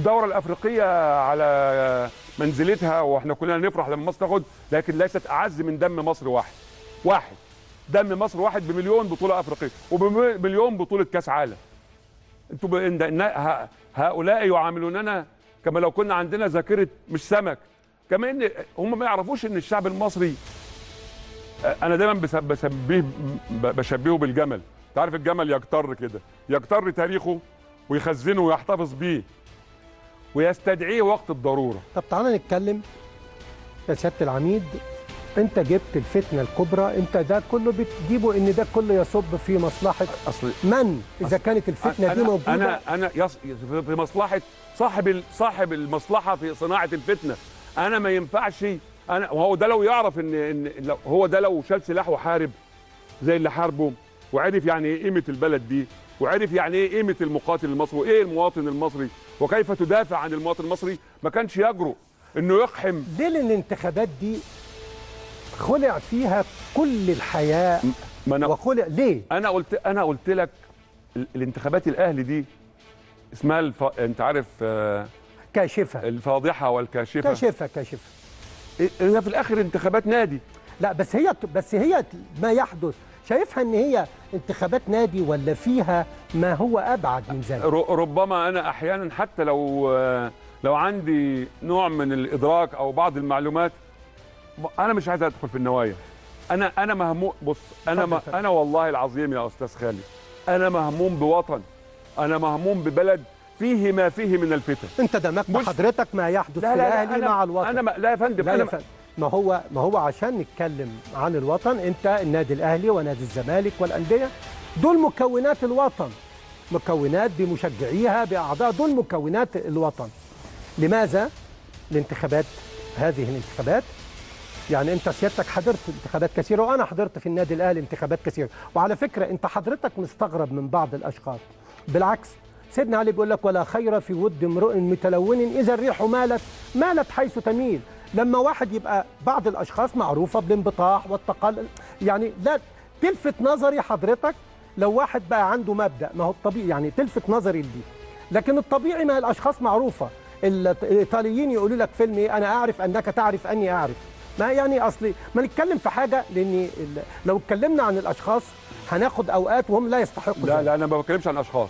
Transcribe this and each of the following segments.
الدورة الأفريقية على منزلتها واحنا كلنا نفرح لما مصر تاخد، لكن ليست أعز من دم مصر واحد. واحد دم مصر واحد بمليون بطولة أفريقية وبمليون بطولة كأس عالم. انتوا هؤلاء يعاملوننا كما لو كنا عندنا ذاكرة مش سمك، كما ان هم ما يعرفوش ان الشعب المصري، انا دايما بشبهه بالجمل. تعرف الجمل يجتر كده، يجتر تاريخه ويخزنه ويحتفظ بيه ويستدعيه وقت الضرورة. طب تعالى نتكلم يا سيادة العميد، انت جبت الفتنة الكبرى، انت ده كله بتجيبه ان ده كله يصب في مصلحة أصل من اذا كانت الفتنة دي موجودة؟ انا في مصلحة صاحب المصلحة في صناعة الفتنة. انا ما ينفعش، انا وهو ده لو يعرف ان هو ده لو شال سلاح وحارب زي اللي حاربه وعرف يعني ايه قيمة البلد دي، وعرف يعني ايه قيمة المقاتل المصري وايه المواطن المصري وكيف تدافع عن المواطن المصري، ما كانش يجرؤ انه يقحم. ليه؟ لان الانتخابات دي خلع فيها كل الحياة. وخلع ليه؟ انا قلت لك الانتخابات الاهلي دي اسمها انت عارف كاشفة، الفاضحة والكاشفه. كاشفة هي في الاخر انتخابات نادي. لا بس هي ما يحدث شايفها ان هي انتخابات نادي ولا فيها ما هو ابعد من ذلك؟ ربما انا احيانا حتى لو عندي نوع من الادراك او بعض المعلومات، انا مش عايز ادخل في النوايا. انا مهموم. بص انا والله العظيم يا استاذ خالد، انا مهموم بوطن، انا مهموم ببلد فيه ما فيه من الفتن. انت دمجت حضرتك ما يحدث في الاهلي مع الوطن. لا يا فندم، لا ما هو عشان نتكلم عن الوطن، انت النادي الاهلي ونادي الزمالك والاندية دول مكونات الوطن، مكونات بمشجعيها باعضاء، دول مكونات الوطن. لماذا الانتخابات، هذه الانتخابات؟ يعني انت سيادتك حضرت انتخابات كثيرة، وانا حضرت في النادي الاهلي انتخابات كثيرة، وعلى فكرة انت حضرتك مستغرب من بعض الاشخاص. بالعكس، سيدنا علي بيقول لك ولا خير في ود امرؤ متلون اذا الريح مالت حيث تميل. لما واحد يبقى بعض الاشخاص معروفة بالانبطاح والتقل، يعني لا تلفت نظري حضرتك لو واحد بقى عنده مبدا، ما هو الطبيعي يعني تلفت نظري لدي، لكن الطبيعي ما الاشخاص معروفة. الايطاليين يقولوا لك فيلم ايه، انا اعرف انك تعرف اني اعرف. ما يعني اصلي ما نتكلم في حاجة، لان لو اتكلمنا عن الاشخاص هناخد اوقات وهم لا يستحقوا. لا لا، انا ما بتكلمش عن اشخاص.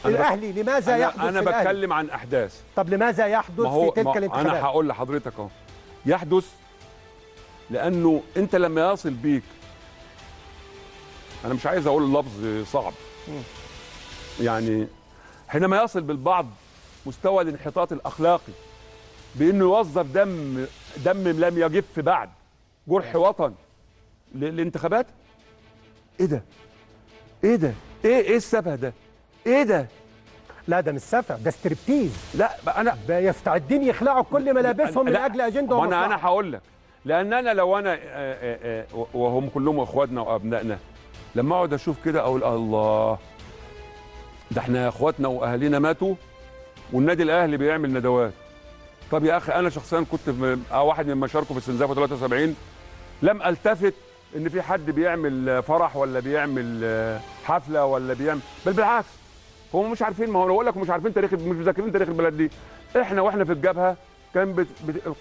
الاهلي لماذا يحدث؟ انا بتكلم عن احداث. طب لماذا يحدث في تلك الانتخابات؟ انا هقول لحضرتك اهو، يحدث لانه انت لما يصل بيك، انا مش عايز اقول اللفظ صعب، يعني حينما يصل بالبعض مستوى الانحطاط الاخلاقي بانه يوظف دم لم يجف بعد جرح وطن للانتخابات. ايه ده؟ ايه ده؟ ايه السفه ده؟ ايه ده؟ لا ده مش سفه، ده ستريبتيز. لا انا يستعدين يخلعوا كل ملابسهم من اجل اجندة ومصلحه. انا هقول لك، لان انا لو انا وهم كلهم اخواتنا وابنائنا، لما اقعد اشوف كده اقول الله، ده احنا اخواتنا واهالينا ماتوا والنادي الاهلي بيعمل ندوات. طب يا اخي، انا شخصيا كنت واحد من مشاركة في استنزافه 73، لم التفت ان في حد بيعمل فرح ولا بيعمل حفلة ولا بيعمل، بل بالعكس هم مش عارفين. ما هو انا بقول لك مش عارفين تاريخ، مش مذاكرين تاريخ البلد دي. احنا واحنا في الجبهة كان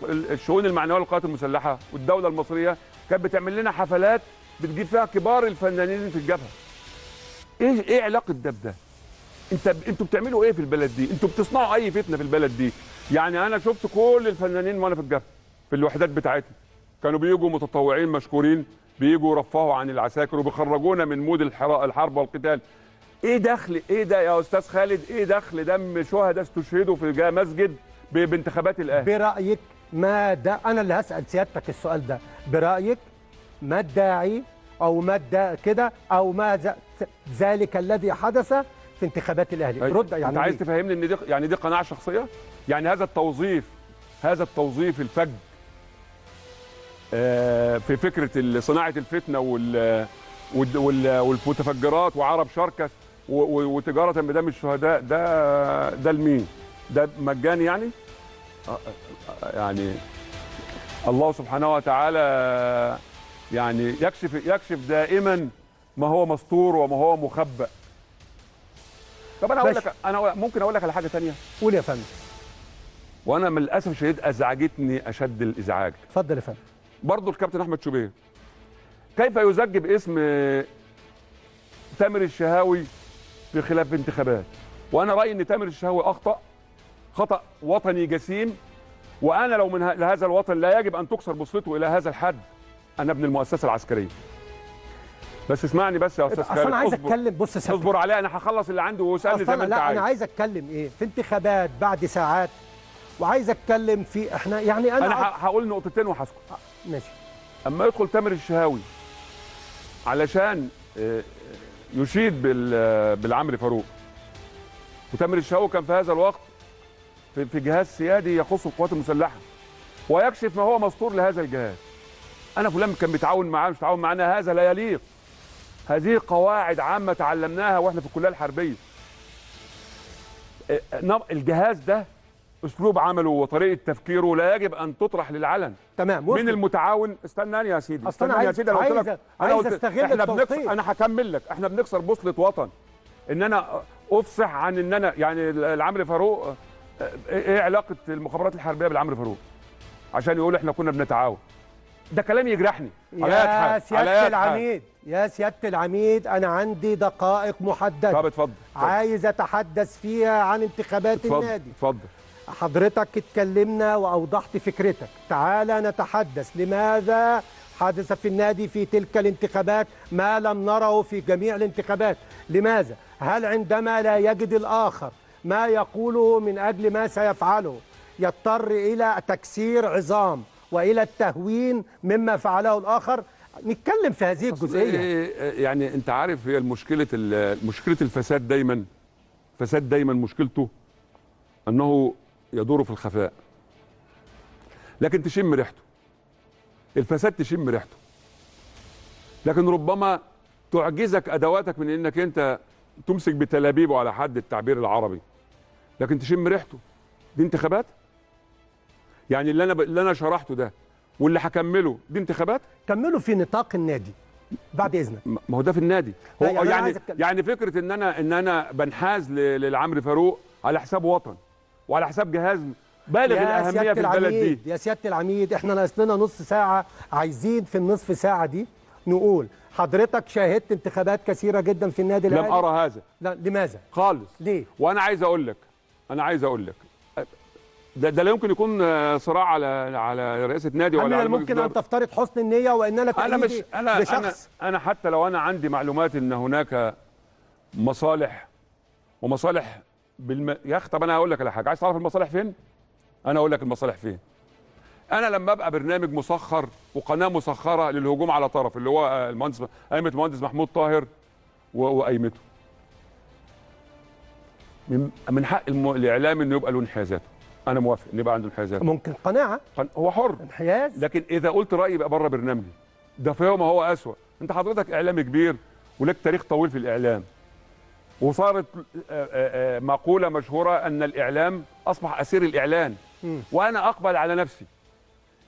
الشؤون المعنوية للقوات المسلحة والدولة المصرية كانت بتعمل لنا حفلات بتجيب فيها كبار الفنانين في الجبهة. ايه علاقة ده بده؟ انتوا بتعملوا ايه في البلد دي؟ انتوا بتصنعوا اي فتنة في البلد دي؟ يعني انا شفت كل الفنانين وانا في الجبهة في الوحدات بتاعتنا، كانوا بيجوا متطوعين مشكورين، بيجوا يرفهوا عن العساكر وبيخرجونا من mood الحرب والقتال. ايه دخل ايه ده يا استاذ خالد؟ ايه دخل دم شهداء استشهدوا في مسجد بانتخابات الاهلي؟ برايك ما ده، انا اللي هسال سيادتك السؤال ده، برايك ما الداعي او ما كده او ما ذلك الذي حدث في انتخابات الاهلي؟ رد. يعني انت عايز تفهمني ان دي يعني دي قناعة شخصية؟ يعني هذا التوظيف الفج في فكرة صناعة الفتنة والمتفجرات وعرب شركس وتجارة بدم الشهداء، ده لمين؟ ده مجاني يعني؟ يعني الله سبحانه وتعالى يعني يكشف دائما ما هو مستور وما هو مخبأ. طب انا اقول لك، انا ممكن اقول لك على حاجة ثانية؟ قول يا فندم. وانا من الاسف الشديد ازعجتني اشد الازعاج. اتفضل يا فندم. برضه الكابتن احمد شوبير كيف يزج باسم تامر الشهاوي في خلاف انتخابات؟ وانا رايي ان تامر الشهاوي اخطا خطا وطني جسيم، وانا لو من هذا الوطن لا يجب ان تكسر بوصلته الى هذا الحد. انا ابن المؤسسة العسكرية. بس اسمعني بس يا استاذ خالد، اصل انا عايز اتكلم. بص اصبر عليا، انا هخلص اللي عندي واسالني زي ما انت عايز. لا انا عايز اتكلم ايه في انتخابات بعد ساعات، وعايز اتكلم في احنا يعني انا هقول نقطتين وهسكت. ماشي. اما يدخل تامر الشهاوي علشان يشيد بالعمري فاروق، وتامر الشهاوي كان في هذا الوقت في جهاز سيادي يخص القوات المسلحة، ويكشف ما هو مستور لهذا الجهاز. انا فلان كان بيتعاون معاه مش بيتعاون معانا، هذا لا يليق. هذه قواعد عامة تعلمناها واحنا في الكلية الحربية. الجهاز ده اسلوب عمله وطريقه تفكيره لا يجب ان تطرح للعلن. تمام. من المتعاون؟ استناني يا سيدي، استناني يا سيدي، انا قلت لك عايز استغل التوقيت. انا هكمل لك. احنا بنكسر بوصله وطن ان انا افصح عن ان انا يعني العمري فاروق، ايه علاقة المخابرات الحربية بالعمري فاروق عشان يقول احنا كنا بنتعاون؟ ده كلام يجرحني. يا سيادة العميد، يا سيادة العميد، انا عندي دقائق محددة. طب اتفضل. عايز اتحدث فيها عن انتخابات النادي. اتفضل. حضرتك اتكلمنا واوضحت فكرتك، تعالى نتحدث لماذا حدث في النادي في تلك الانتخابات ما لم نره في جميع الانتخابات؟ لماذا؟ هل عندما لا يجد الآخر ما يقوله من أجل ما سيفعله يضطر إلى تكسير عظام وإلى التهوين مما فعله الآخر؟ نتكلم في هذه الجزئية. يعني أنت عارف، هي المشكلة، مشكلة الفساد دايما، فساد دايما مشكلته أنه يدور في الخفاء، لكن تشم ريحته. الفساد تشم ريحته، لكن ربما تعجزك أدواتك من أنك أنت تمسك بتلابيبه على حد التعبير العربي، لكن تشم ريحته. دي انتخابات؟ يعني اللي انا شرحته ده واللي هكمله دي انتخابات؟ كملوا في نطاق النادي بعد اذنك. ما هو ده في النادي. هو يعني يعني فكرة ان انا بنحاز للعمري فاروق على حساب وطن وعلى حساب جهاز بالغ الاهمية في البلد دي. يا سيادة العميد، احنا ناقص لنا نص ساعة، عايزين في النصف ساعة دي نقول حضرتك شاهدت انتخابات كثيرة جدا في النادي الاهلي. لم ارى هذا. لا، لماذا؟ خالص. ليه؟ وانا عايز اقول لك، ده لا يمكن يكون صراع على رئاسة نادي ولا على ممكن ان تفترض حسن النية وان انا تأييدي لشخص. انا حتى لو انا عندي معلومات ان هناك مصالح ومصالح يا اخي، طب انا هقول لك على حاجة. عايز تعرف المصالح فين؟ انا اقول لك المصالح فين. انا لما ابقى برنامج مسخر وقناة مسخرة للهجوم على طرف اللي هو المهندس قائمة المهندس محمود طاهر وقايمته، من حق الاعلام انه يبقى له انحيازاته. انا موافق ان يبقى عنده انحيازات، ممكن قناعة، هو حر انحياز، لكن اذا قلت رايي يبقى بره برنامجي ده، فهو ما هو اسوأ. انت حضرتك اعلامي كبير ولك تاريخ طويل في الاعلام، وصارت مقولة مشهورة ان الاعلام اصبح اسير الاعلان. وانا اقبل على نفسي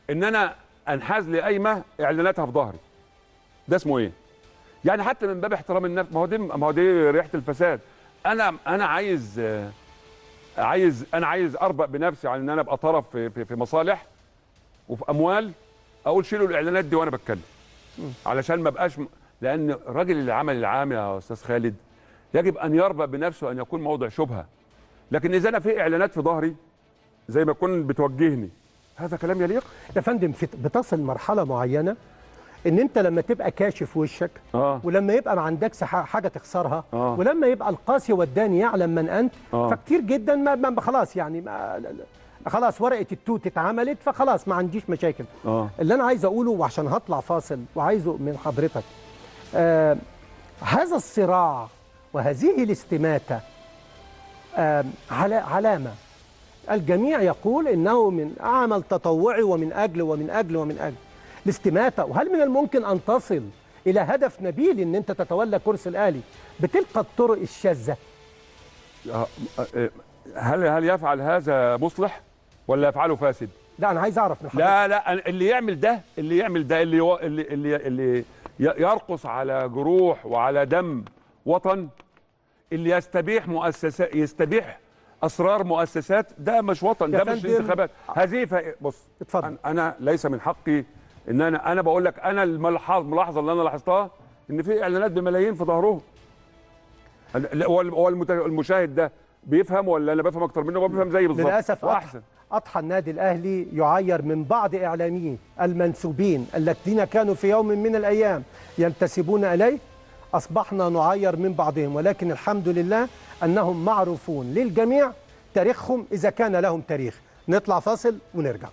ان انا انحاز لقايمه اعلاناتها في ظهري. ده اسمه ايه؟ يعني حتى من باب احترام النفس. ما هو دي ريحه الفساد. انا عايز انا عايز اربأ بنفسي عن ان انا ابقى طرف في مصالح وفي اموال. اقول شيلوا الاعلانات دي وانا بتكلم، علشان ما ابقاش لان الراجل اللي عمل العام يا استاذ خالد يجب ان يربأ بنفسه ان يكون موضع شبهه. لكن اذا انا في اعلانات في ظهري زي ما تكون بتوجهني، هذا كلام يليق؟ يا فندم، بتصل مرحلة معينة ان انت لما تبقى كاشف وشك، ولما يبقى ما عندكش حاجة تخسرها، ولما يبقى القاسي والداني يعلم من انت، فكتير جدا ما خلاص، يعني ما خلاص ورقة التوت اتعملت، فخلاص ما عنديش مشاكل. اللي انا عايز اقوله، وعشان هطلع فاصل وعايزه من حضرتك، هذا الصراع وهذه الاستماته على علامة. الجميع يقول انه من عمل تطوعي ومن اجل ومن اجل ومن اجل الاستماته. وهل من الممكن ان تصل الى هدف نبيل ان انت تتولى كرسي الاهلي بتلك الطرق الشاذة؟ هل يفعل هذا مصلح ولا يفعله فاسد؟ لا، انا عايز اعرف من حضرتك. لا، اللي يعمل ده، اللي يرقص على جروح وعلى دم وطن، اللي يستبيح مؤسسة، يستبيح اسرار مؤسسات، ده مش وطن، ده مش انتخابات. هذه بص اتفضل. انا ليس من حقي ان انا بقول لك انا الملاحظة اللي انا لاحظتها ان في اعلانات بملايين في ظهرهم. هو المشاهد ده بيفهم ولا انا بفهم اكتر منه؟ هو بيفهم زيي بالظبط. للاسف واحسن. اضحى النادي الاهلي يعير من بعض اعلامية المنسوبين الذين كانوا في يوم من الايام ينتسبون اليه، اصبحنا نعير من بعضهم، ولكن الحمد لله انهم معروفون للجميع، تاريخهم اذا كان لهم تاريخ. نطلع فاصل ونرجع.